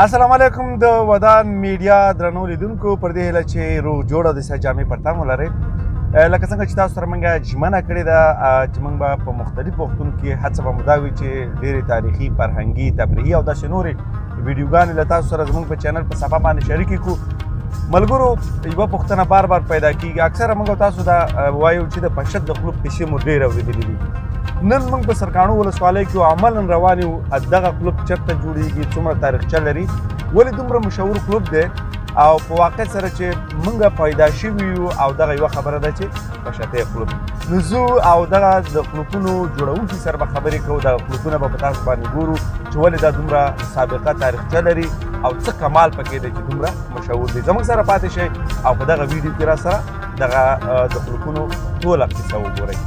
السلام علیکم د ودان میډیا درنو لیدونکو، پر دې هیله چې روغ جوړه د سه جامې پر تن ولرئ. لکه څنګه چې تاسو سره موږ ژمنه کړې ده چې موږ به په مختلفو وختونو کې هڅه به مو دا وي چې ډېرې تاریخي، فرهنګي، تفریحي او داسې نورې ویډیوګانې له تاسو سره زموږ په چینل په صفحه باندې شریکې کړو. ملګرو، یوه پوښتنه بار بار پیدا کیږي، اکثره موږ تاسو دا وایو چې د پشد د قلوب کیسې مو ډېرې اورېدلې دي. نن موږ په سرکاڼو ولسوالۍ کې عملاً روان یو. دغه قلوب چېرته جوړیږي، څومره تاریخچه لري، ولې دومره مشهور قلوب دی، او په واقع سره چې موږ پیدا شوي یو او دغه یوه خبره ده چې پشتۍ قلوب. نو ځو او دغه د قلوبونو جوړونکي سره به خبرې کوو. دغه قلوبونه به په تاسو باندې ګورو چې ولې دا دومره سابقه تاریخچه لري او څه کمال پکې دی چې دومره مشهور دی. زموږ سره پاتې شئ او په دغه ویډیو کې را سره دغه د قلوبونو ټوله قصه وګورئ.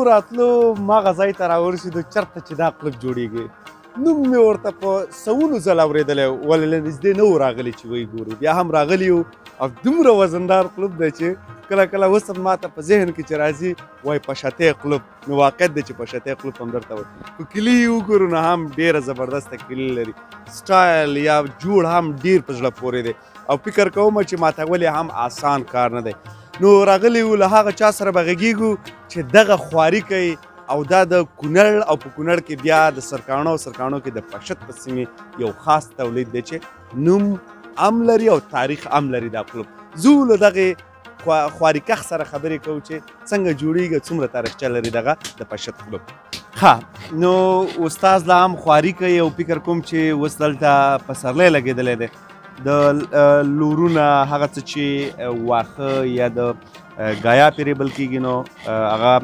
راتلو ما ځای ته راورسېدو چېرته چې دا قلب جوړېږي. نوم مې ورته په سوونو ځله اورېدلی، ولې له نږدې نه و راغلی چې ویې ګورو. بیا هم راغلی یو او دومره وزندار قلب دی چې کله کله اوس هم ماته په ذهن کې چې راځي وایي پشتۍ قلب، نو واقعیت دی چې پشتۍ قلب هم درته وایي. خو کلي یې وګورو نو هم ډېره زبردسته کلي لري، سټایل یا جوړ هم ډېر په زړه پورې دی او فکر کوم چې ماته ولې هم آسان کار نه دی. نو راغلی یو، له هغه چا سره به غږېږو چې دغه خواري کوي او دا د کونړ او په کونړ کې بیا د سرکاڼو او سرکاڼو کې د پشد په سیمې یو خاص تولید دی چې نوم هم لري او تاریخ هم لري دا قلب. ځو له دغې خواریکښ سره خبرې کوو چې څنګه جوړېږي، څومره تاریخچه لري دغه د پشد قلب. ښه، نو استاد لا هم خواري کوي او فکر کوم چې اوس دلته پسرلی لګېدلی دی. د لورونه هغه څه چې واښه یا د ګایا پرې ریبل کېږي نو هغه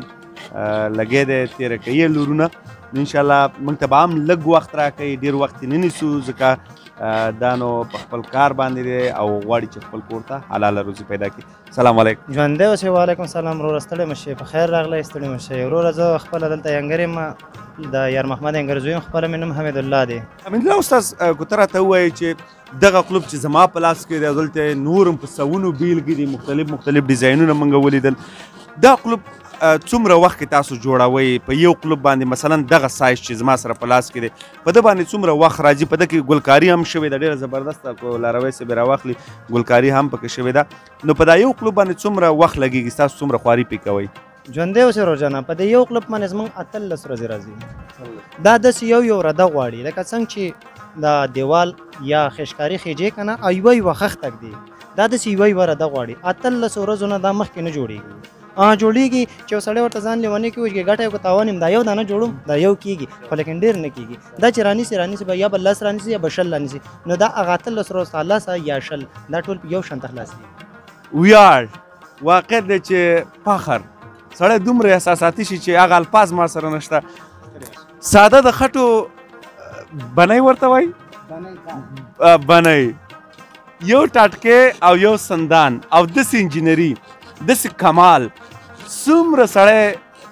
لګی دی، تېره کوي لورونه. نو انشاءالله موږ ته به هم لږ وخت راکوي، ډېر وخت یې نه نیسو، ځکه دا نو په خپل کار باندې دی او غواړي چې خپل کور ته حلاله روزي پیدا کړي. سلام علیکم. ژوندی اوسې. وعلیکم سلام وروره، ستړی مه شې، په خیر راغلی، ستړی مه شې وروره. زه خپله دلته ینګر یم، د یار محمد ینګر زوی یم، خپله مې نوم حمیدالله دی. حمیدالله استاد، که ته راته ووایې چې دغه قلب چې زما په لاس کې دی، دلته نور هم په سوونو بېلګې دي، مختلف مختلف ډیزاینونه موږ ولیدل، دا قلب څومره وخت کې تاسو جوړوئ؟ په یو قلب باندې مثلا دغه سایز چې زما سره په لاس کې دی، په ده باندې څومره وخت راځي؟ په ده کې ګلکاري هم شوې ده، ډېره زبردسته، که لاروی صاحب یې راواخلي ګلکاري هم پکې شوې ده. نو په دا یو قلب باندې څومره وخت لګېږي، تاسو څومره خواري پرې کوئ؟ ژوندی اوسې ورور جانه. په دې یو قلب باندې زموږ 18 ورځې راځي. دا داسې یو یو رده غواړي، لکه څنګه چې دا دیوال یا خشکاري خیجې که نه، او یوه یوه خښته ږدي، دا داسې یوه یوه رده غواړي. 18 ورځو نه دا مخکې نه جوړېږي. جوړېږي چې یو سړی ورته ځان لیونی کړي، وایي ګټه یې که تاوان یم، دا یو دانه جوړوم، دا یو کېږي، خو لیکن ډېر نه کېږي. دا چې رانیسي رانیسي به یا به 10 رانیسي یا به 20 رانیسي، نو دا هغه 18 ورځو ته 10 یا 20 دا ټول یو شان ته خلاصېږي. ویاړ واقع دی چې فخر سړی دومره احساساتي شي چې هغه الفاظ ما سره نشته. ساده د خټو بنۍ ورته وایي، بنۍ، یو ټاټکی او یو سندان او داسې انجینري، داسې کمال. څومره سړی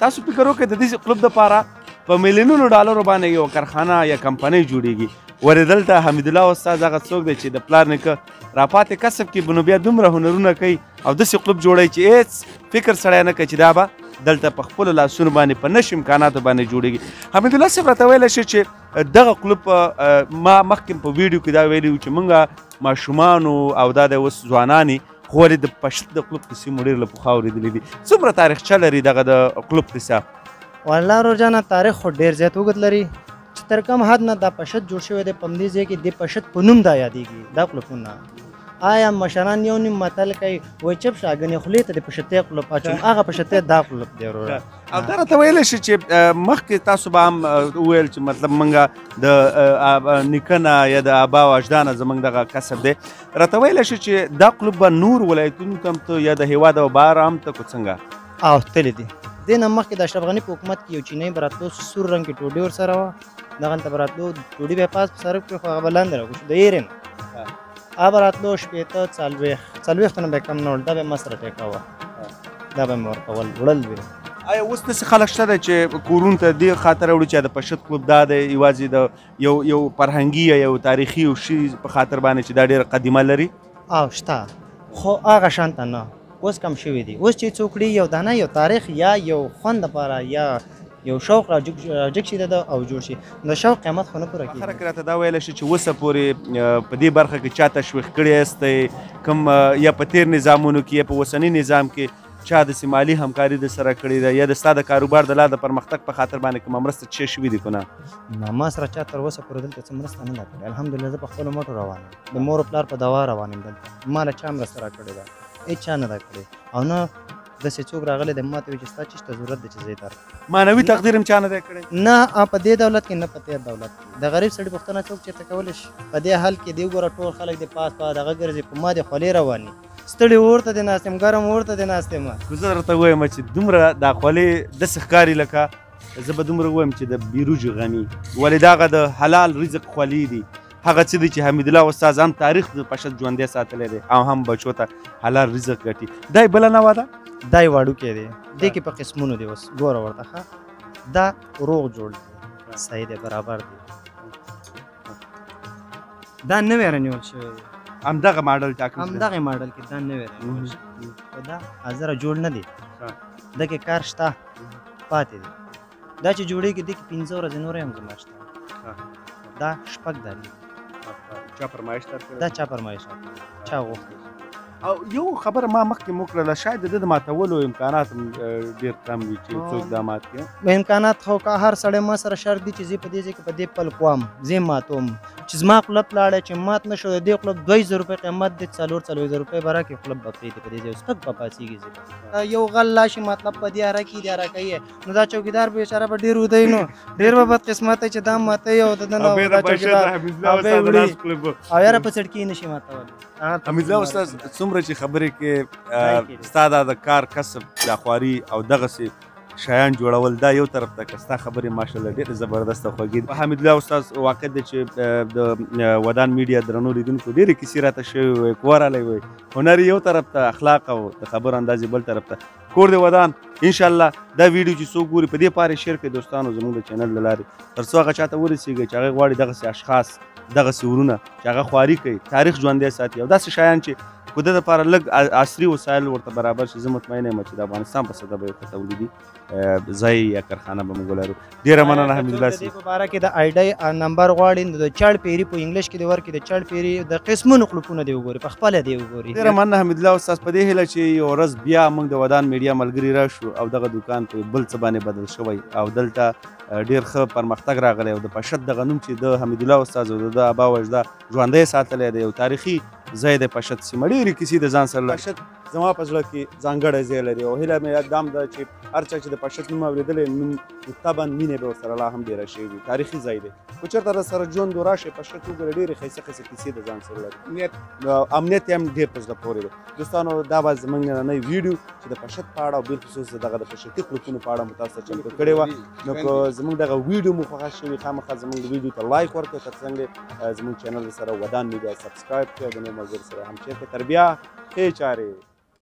تاسو فکر وکړئ د داسې قلب دپاره په میلیونونو ډالرو باندې یو کارخانه یا کمپنۍ جوړیږي. ولې دلته حمیدالله استاد هغه څوک دی چې د پلار نیکه راپاتې کسب کې نو بیا دومره هنرونه کوي او داسې قلب جوړوي چې هېڅ فکر سړی نه کوي چې دا به دلته په خپلو لاسونو باندې په نش امکاناتو باندې جوړېږي. حمیدالله صاحب راته ویلی شي چې دغه قلپ ما مخکې په ویډیو کې دا ویلي وو چې موږ ماشومانو او دا د اوس ځوانان خو ولې د پشت د قلپ قصې مو ډېر له پخوا اورېدلي دي. څومره تاریخچه لري دغه د قلپ قصه؟ والله ورور جانه تاریخ خو ډېر زیات اوږد لري چې تر کوم حد نه دا پشت جوړ شوی دی په همدې ځای کې د پشت په نوم دا یادېږي دا قلپونه. آیا مشران یو نیم متل کوي وایي چپ شه ګنې خولې ته د پشتې قلپ اچوم، هغه پشتې دا قلپ دی وروره. او دا راته ویلی شي چې مخکې تاسو به هم وویل چې مطلب موږ د نیکه نه یا د ابا او اجدانه زموږ دغه کسب دی، راته ویلی شي چې دا قلپ به نور ولایتونو ته هم ته یا د هېواد او بهر هم ته که څنګه؟ او تللی دی. دې نه مخکې د اشرف غني په حکومت کې یو چینی به راتلو، سور رنګ کې ټوډي ورسره وه، دغلته به راتلو ټوډي به یې پاس په سړک کړې خو هغه به لاندې راکوشو د ایرې نه هغه به راتلو 60 40 40 نه به یې کم نه وړل، دا به یې ما سره ټیکه وه، دا به مې ورکول وړل به. آیا اوس داسې خلک شته دی چې کورونو ته دې خاطر وړي چې د پشت قلپ دا دی یوازې د یو یو فرهنګي یا یو تاریخي یو شي په خاطر باندې چې دا ډېره قدیمه لري؟ او شته خو هغه شان ته نه، اوس کم شوي دي. اوس چې څوک کړي یو دانه یو تاریخ یا یو خوند دپاره یا یو شوق راجګ شي د او جوړ شي، نو شوق قیمت خو نه پوره کېږي. اخره کې راته دا ویلی شي چې اوسه پورې په دې برخه کې چا تشویق کړی یاستئ کوم یا په تېر نظامونو کې یا په اوسني نظام کې چا داسې مالي همکاري در سره کړې ده یا د ستا د کاروبار د لا د پرمختګ په خاطر باندې کومه مرسته چې شوي دي که نه؟ نه، ما سره چا تر اوسه پورې دلته څه مرسته نه ده کړې. الحمدلله زه په خپلو مټو روان یم، د مور و پلار په دوا روان یم. دلته ما له چا مرسته راکړې ده؟ هېچا نه ده کړې. او نه داسې څوک راغلی دی ما ته وایي چې ستا چېرته ضرورت دی چې زه یې درکړم. معنوي تقدیر هم چا نه دی کړی؟ نه، په دې دولت کې نه په تېر دولت کې. د غریب سړي پوښتنه څوک چېرته کولی شي؟ په دې حال کې دی وګوره ټول خلک دې پاس په دغه ګرځي، په ما دې خولې روانې، ستړي اور ته دې ناست یم، ګرم اور ته دې ناست یم. خو زه درته ووایم چې دومره دا خولې داسې ښکاري لکه زه به دومره ووایم چې د بیروج غني، ولې دغه د حلال رزق خولې دي، هغه څه دي چې حمیدالله استاد هم تاریخ د پشت ژوندی ساتلی دی او هم بچو ته حلال رزق ګټي. دا یې بله نوعه ده؟ دا یې وړوکی دی، دې کې په قسمونو دی. اوس ګوره ورته ښه، دا روغ جوړ دی، صحیح دی، برابر دی. دا نوی رانیول شوی دی، همدغه ماډل ټاکل شوی، همدغه ماډل کې دا نوی رانیول شوی دی، خو دا حاضره جوړ نه دی، ده کې کار شته پاتې دی. دا چې جوړېږي دې کې 5 ورځې نورې هم زما شته. دا 6 دانې. چا فرمایش درکړی؟ دا چا فرمایش راکړی، چا غوښتی. او یو خبره ما مخکې مو وکړله، شاید د ده د ماتولو امکانات هم ډېر کم وي چې څوک دا مات کړي. امکانات خو که هر سړی ما سره شرط دي چې زه په دې ځای کې په دې پل کوم، زه ماتوم، چې زما قلپ لاړی چې مات نه شو د دې قلپ 2000 روپۍ قیمت دی، 44,000 روپۍ به راکړي، قلپ به پرېږدي په دې ځای، سپک به پاڅېږي. زه یو غل لا شي مطلب په دې اره کې دې اره کوي، نو دا چوکیدار بېچاره به ډېر ودی، نو ډېر به بدقسمته چې دا ماتوي او د ده نه دا چوکیدار او بیا یې وړي او یاره په څړکې یې نه شي ماتولی. حمیدالله استاد څومره چې خبرې کې ستا دا د کار کسب دا خواري او دغسې شیان جوړول دا یو طرف ته، که ستا خبرې ماشاءالله ډېرې زبردسته خوږې دي. حمیدالله استاد واقع دی چې د ودان میډیا درنو لیدونکو ډېرې کیسې راته شوې وې، کور رالی وې، هنر یو طرف ته، اخلاق او د خبرو انداز یې بل طرف ته. کور دې ودان. انشاءالله دا ویډیو چې څوک ګوري په دې پاره share کړئ دوستانو زموږ د چینل له لارې، تر څو هغه چاته ورسېږي چې هغه غواړي دغسې اشخاص دغسې ورونه چې هغه خواري کوي، تاریخ ژوندی ساتي او داسې شیان چې که د دپاره لږ عصري وسایل ورته برابر شي، زه مطمئن یم چې د افغانستان په سطح به یو ښه تولیدي ځای یا کارخانه به موږ ولرو. ډېره مننه حمیدالله صاحب. د دې په باره کې د آی ډي نمبر غواړي، نو د چړ پیري په انګلیش کې دې ورکړي، د چړ پیري د قسمونو قلفونه دې وګوري، په خپله دې وګوري. ډېره مننه حمیدالله استاد. په دې هیله چې یو ورځ بیا موږ د ودان میډیا ملګري راشو او دغه دوکان په بل څه باندې بدل شوی او دلته ډېر ښه پرمختګ راغلی او د پشد دغه نوم چې د حمیدالله استاد او د ده ابا او اجدا ژوندی ساتلی دی، یو تاریخي ځای دی پشد سیمه، ډېرې کیسې د ځان سره لري. پشد زما په زړه کې ځانګړی ځای لري او هیله مې دا هم ده چې هر چا چې د پشد نوم اورېدلی نوم طبعا مینه به ورسره لا هم ډېره شوې وي. تاریخي ځای دی، که چېرته در سره ژوند راشي پشد وګورئ، ډېرې ښایسته ښایسته کیسې د ځان سره لري. امنیت یې هم ډېر په زړه پورې دی. دوستانو دا به زموږ نننۍ ویډیو چې د پشد په اړه او بالخصوص دغه د پشتي قلفونو په اړه مو تاسو ته چمتو کړې وه. نو که زموږ دغه ویډیو مو خوښه شوې، خامخا زموږ ویډیو ته like ورکړئ، تر څنګ زموږ channel سره ودان میډیا subscribe کړئ او د نورو ملګرو سره هم share کړئ. تر بیا ښې چارې.